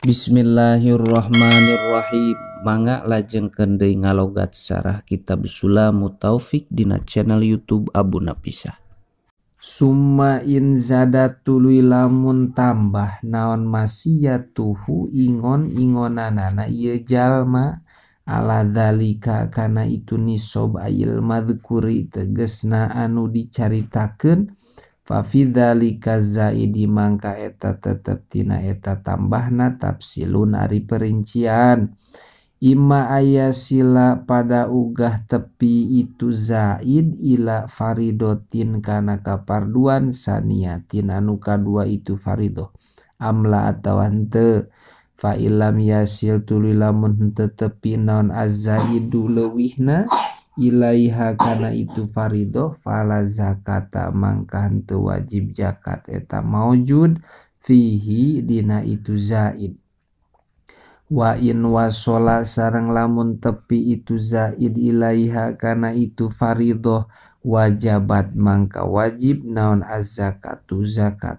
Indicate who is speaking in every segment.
Speaker 1: Bismillahirrahmanirrahim. Mangga lajengkeun deui ngalogat sarah kitab Sulamut Taufik dina channel YouTube Abu Napisah.
Speaker 2: Summa in zada tuluy lamun tambah naon masiyatuhu ingon ingonanana ieu jalma ala dzalika kana itu nisob ayil madhkuri tegesna anu dicaritakeun fa fi dzalika zaidi mangka eta tetep tina eta tambahna tafsilun ari perincian imma aya sila pada ugah tepi itu zaid ila faridotin kana kaparduan saniatin anu kadua itu faridoh amla atawa henteu fa illam yasil tuluy lamun henteu tepi naon azzaidu leuwihna ilaiha kana itu faridoh fala zakata mangka henteu wajib zakat eta maujud fihi dina itu zaid. Wa in wasola sareng lamun tepi itu zaid ilaiha kana itu faridoh wajabat mangka wajib naon az-zakatu zakat.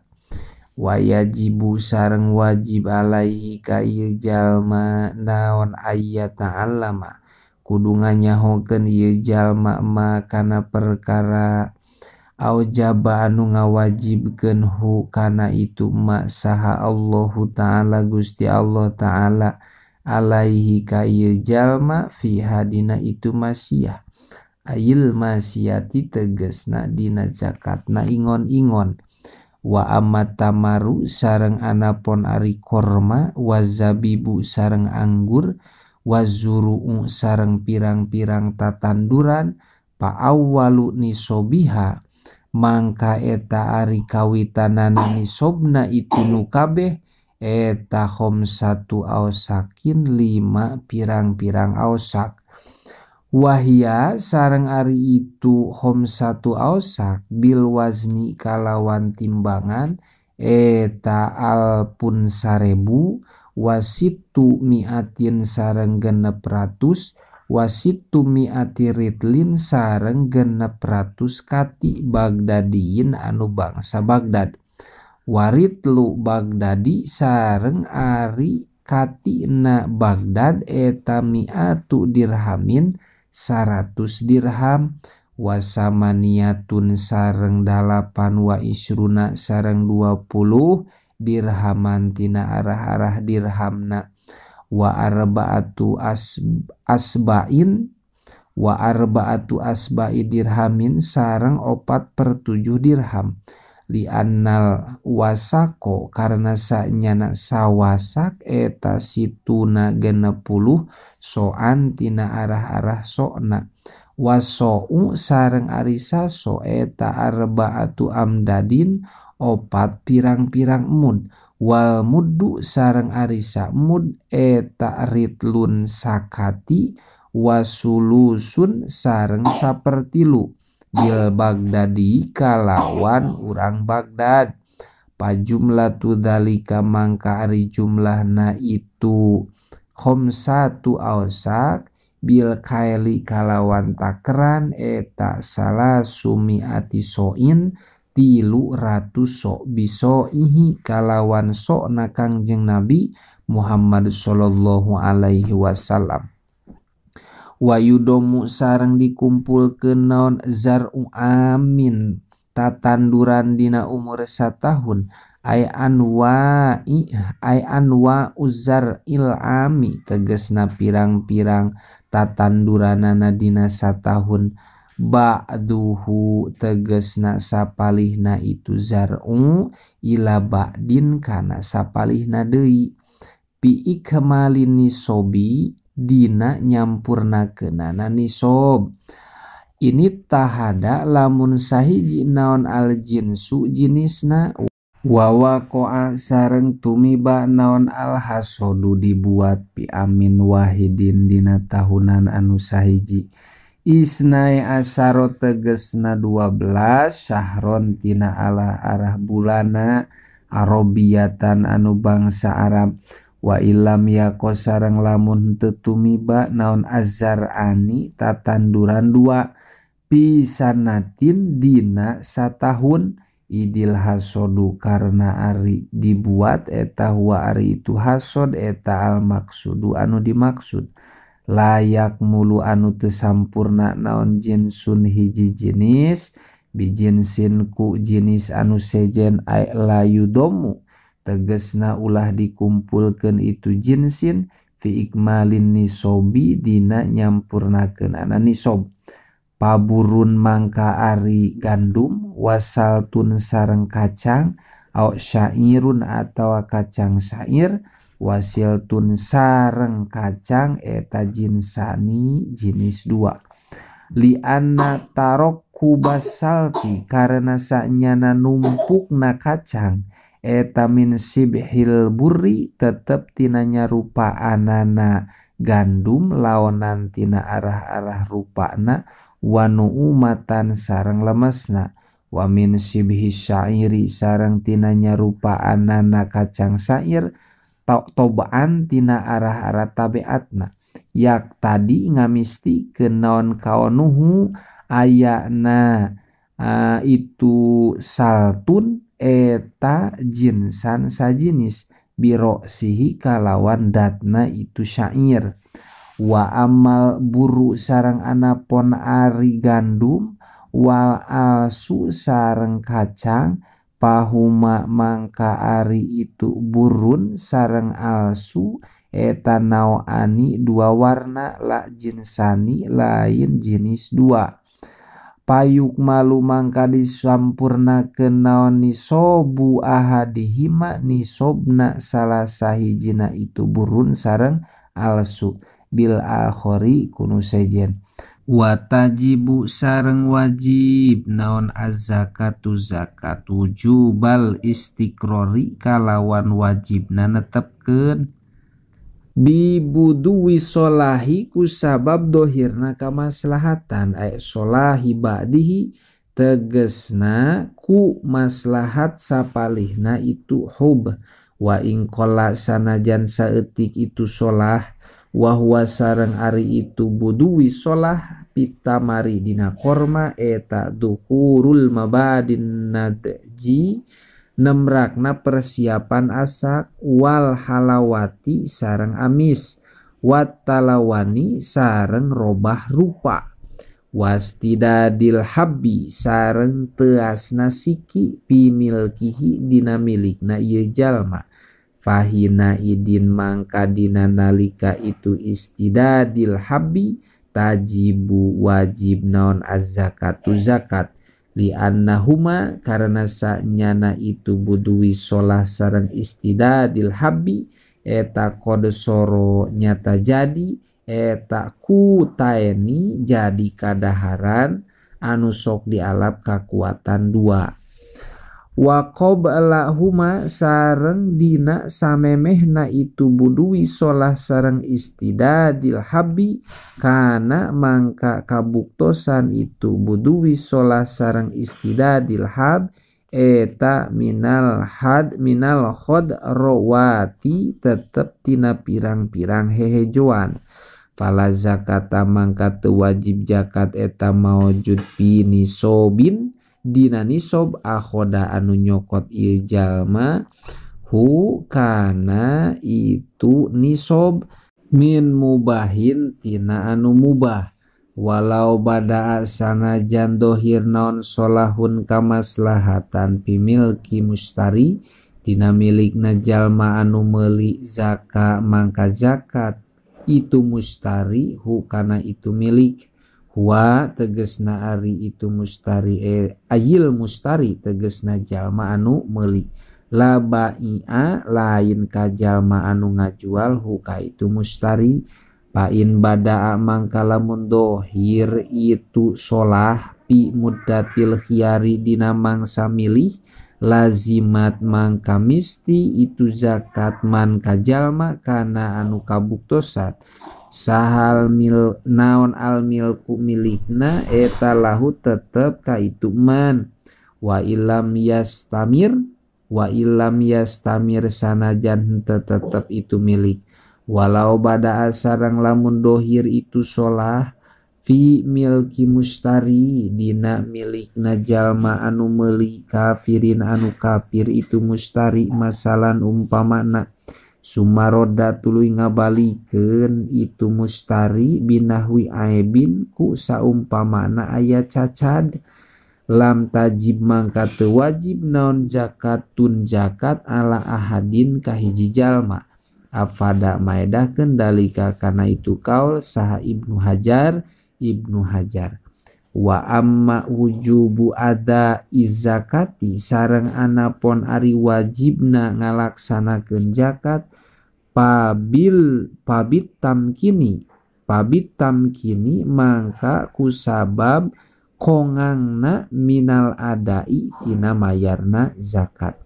Speaker 2: Wa yajibu sareng wajib alaihi ka ieu jalma naon ayyata'allama kudu nganyahokeun ieu jalma ma kana perkara aujaba anu ngawajibkeun hu kana itu ma saha Allahu ta'ala Gusti Allah ta'ala alaihi ka ieu jalma fi hadina itu masiyah ayil masiyati tegesna dina zakatna ingon-ingon wa amatamaru sareng anapon ari korma wa zabibu sareng anggur wa zuru'u sareng pirang-pirang tatanduran pa awwalu nisobiha mangka eta ari kawitanana nisobna itu nu kabeh eta khamsatu ausakin 5 pirang-pirang ausak wahia sareng ari itu khamsatu ausak bil wazni kalawan timbangan eta alpun 1000 wasitu miatin sareng 600 wasitu miati ritlin sareng 600 kati Bagdadiin anu bangsa Bagdad waritlu Bagdadi sareng ari katina Bagdad eta miatu dirhamin 100 dirham wasamaniatun sareng 8 wa isruna sareng 20 dirhaman tina arah-arah dirhamna wa arba'atu asba'in wa arba'atu asba'i dirhamin sareng 4/7 dirham li'annal wasako karena sanyana sawasak eta situna 60 soan tina arah-arah sona waso'u sareng ari saso eta arba'atu amdadin 4 pirang-pirang mud wal muddu sareng ari samud eta ritlun sakati wasulusun sareng 1/3 bil Bagdadi kalawan urang Bagdad pajumlatu dzalika mangka ari jumlahna itu khamsatu ausak bil kaili kalawan takeran eta salasumiati soin 300 sok biso ihi kalawan sok na Kangjeng Nabi Muhammad sallallahu alaihi wasallam wa yudomu sareng dikumpulkeun naon zar'u amin tatanduran dina umur satahun ay anwa uzar il ami tegesna pirang-pirang tatanduranana dina satahun ba'duhu tegesna sapalihna itu zar'u ila ba'din kana sapalihna deui bi ikmalin nisobi dina nyampurnakeunana nisob ini tahada lamun sahiji naon al jinsu jinisna wawa koa sareng tumiba naon al hasodu dibuat pi amin wahidin dina tahunan anu sahiji isnai asaro tegesna 12 syahron tina ala arah bulana arabiyatan anu bangsa Arab wa illam yako sareng lamun henteu tumiba naon azzar'ani tatanduran 2 pisanatin dina satahun Idil hasodu karena ari dibuat eta huwa ari itu hasod eta al maksudu anu dimaksud. Layak mulu anu teu sampurna naon jinsun hiji jenis bijinsin ku jenis anu sejen ay layudomu tegesna ulah dikumpulkeun itu jinsin fi ikmalin nisobi dina nyampurnakeun ana nisob. Paburun mangka ari gandum wasaltun sareng kacang au syairun atawa kacang syair wasiltun sareng kacang eta jinsani jenis dua. Li anna tarokku basalti karena sanyana numpukna kacang eta min sibhil burri tetep tina nyarupa anana gandum laonan tina arah-arah rupana wanu umatan sareng lemesna wa min sibhi syairi sareng tina nyarupa anana kacang syair tobaan tina arah-arah tabiatna yak tadi ngamisti kenaon kaonuhu ayana itu saltun eta jinsan sajinis biro sihi kalawan datna itu syair. Wa amal buru sareng anapon ari gandum wal alsu sareng kacang pahuma mangka ari itu burun sareng alsu eta naoani dua warna la jinsani lain jenis dua. Payuk malu mangka disampurnakeun naon nisobu ahadihima nisobna salah sahijina itu burun sareng alsu bil akhori kunu sejen. Watajibu sareng wajib naon az-zakatu zakat wujubal istiqrori kalawan wajibna netepkeun bibuduwi solahi kusabab dohirna kamaslahatan ay solahi ba'dihi tegesna ku maslahat sapalihna itu hub wa ing qala sanajan saeutik itu solah wahwa sareng ari itu buduwi solah pitamari dina korma eta duhurul mabadin nadji nemrakna persiapan asak wal halawati sareng amis wattalawani sareng robah rupa wastidadil habbi sareng teasna siki pimilkihi dina milikna ieu jalma. Fahina idin mangka dina nalika itu istidadil habbi tajibu wajib naon az-zakatu zakat li annahuma karena sanyana itu buduwi solah sareng istidadil habbi eta kode soro nyata jadi eta kutaeni jadi kadaharan anu sok dialap kakuatan dua. Wa qablahuma sareng dina samemehna itu buduwi solah sareng istidadil habbi kana mangka kabuktosan itu buduwi solah sareng istidadil hab eta minal had minal khod rawati tetep tina pirang-pirang hehejoan. Fala zakata mangka teu wajib zakat eta maujud fi nisobin dina nisob akhoda anu nyokot ieu jalma hu kana itu nisob min mubahin tina anu mubah walau badaa sanajan dohir naon solahun kamaslahatan pimilki mustari dina milikna jalma anu meuli zakat mangka zakat itu mustari hu kana itu milik huwa tegesna ari itu mustari ayil mustari tegesna jalma anu meuli la bai'a lain ka jalma anu ngajual hu ka itu mustari pain badaa mangka lamun dohir itu solah pi muddatil khiyari dina mangsa milih lazimat mangka misti itu zakat man ka jalma kana anu kabuktosan sahal mil naon al milku milikna eta lahu tetep ka itu man wa ilam yastamir sanajan henteu tetep itu milik walau badaa sareng lamun dohir itu solah Fi milki mustari dina milikna jalma anu meuli kafirin anu kafir itu mustari masalan umpamana sumaroda tuluy ngabalikeun itu mustari binahwi aibin ku saumpamana aya cacad lam tajib mangka teu wajib naon zakatun zakat ala ahadin ka hiji jalma afada maedahkeun dalika kana itu kaul saha Ibnu Hajar wa amma wujubu ada izakati sareng anapon ari wajibna ngalaksanakeun zakat pabit tamkini mangka kusabab kongangna minal adai tina mayarna zakat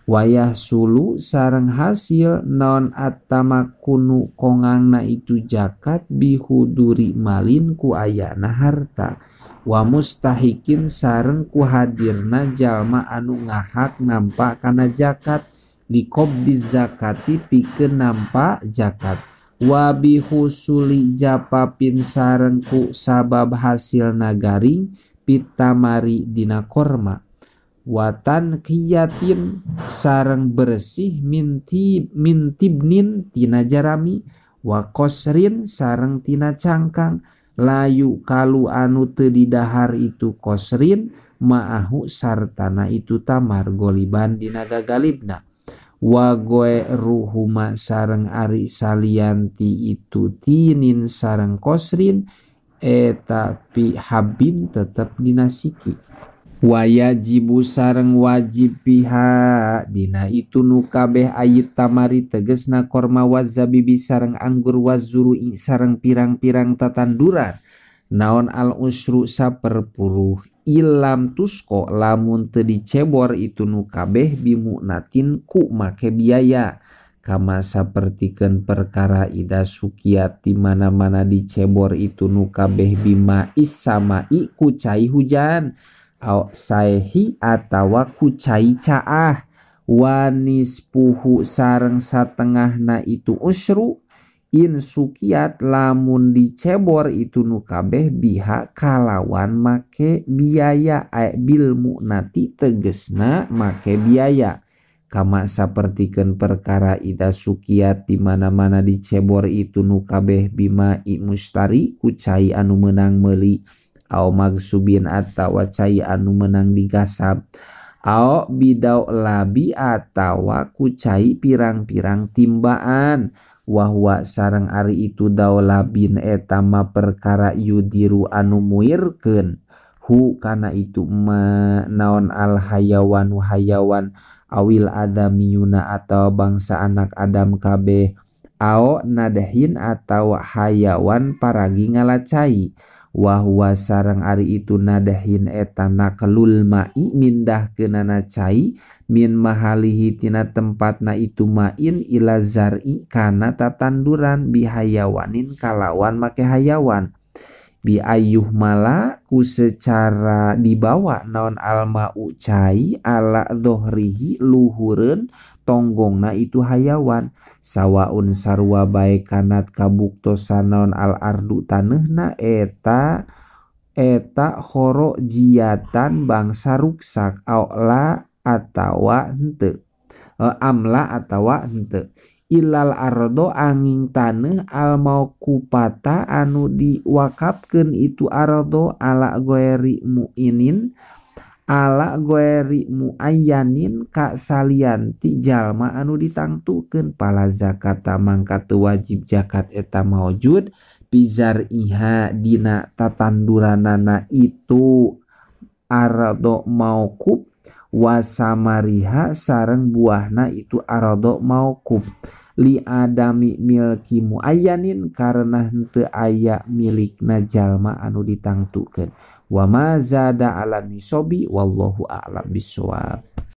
Speaker 2: wayah sulu sareng hasil non atamakunu kongangna itu zakat bihuduri malin ku ayana harta wa mustahikin sareng ku hadirna jalma anu ngahak nampa kana zakat liqabdi zakati pikeun nampa zakat wa bihusuli japapin sareng ku sabab hasilna garing pitamari dina korma watan kiyatin sareng bersih mintibnin tina jarami wa kosrin sareng tina cangkang layu kalu anu teu didahar itu kosrin ma'ahu sartana itu tamar goliban dina gagalibna wa goe ruhuma sareng ari salianti itu tinin sareng kosrin eta pi habin tetep dina siki wajibu sareng wajib piha dina itu nu kabeh ayit tamari tegesna korma wazabibi sareng anggur wazuru sareng pirang-pirang tatanduran naon al usru saperpuluh ilam tusko lamun teu dicebor itu nu kabeh bimunatin ku make biaya kama sapertikeun perkara ida sukiat di mana-mana dicebor itu nu kabeh bima isamai ku cai hujan au saehi atawa ku cai caah wanispuhu sareng satengahna itu usru in sukiat lamun dicebor itu nu kabeh biha kalawan make biaya bil mu'nati tegesna make biaya kama sapertikeun perkara ida sukiat di mana-mana dicebor itu nu kabeh bima i mustari ku cai anu meunang meuli au magsubin atawa cai anu menang digasab au bidau labi atawa ku cai pirang-pirang timbaan wahwa sareng ari itu daulabin eta ma perkara yudiru anu muirkeun hu kana itu ma naon al hayawanu hayawan awil adamiyuna atau bangsa anak Adam kabeh au nadahin atawa hayawan paragi ngalacai wahwa sareng ari itu nadahin eta naklul ma'i mindahkeunana cai min mahalihi tina tempatna itu ma'in ila zar'i kana tatanduran bihayawanin kalawan make hayawan bi ayyuh mala ku secara dibawa naon alma'u cai ala dhohrihi luhureun tonggongna itu hayawan sawaun sarua bae kanat kabuktosan naon al ardu taneuhna eta khoro jiatan bangsa ruksak au la atawa henteu amla atawa henteu ilal ardo angin taneuh al mauqufata anu diwakafkeun itu ardo ala goeri muinin ala goeri muayyanin ka salianti jalma anu ditangtukeun pala zakata mangka teu wajib zakat eta maujud bizar'iha dina tatanduranana itu ardo mauquf wasamariha sareng buahna itu ardo mauquf li adami milki muayyanin karena henteu aya milikna jalma anu ditangtukeun wa ma zada ala nisobi wallahu a'lam bissawab.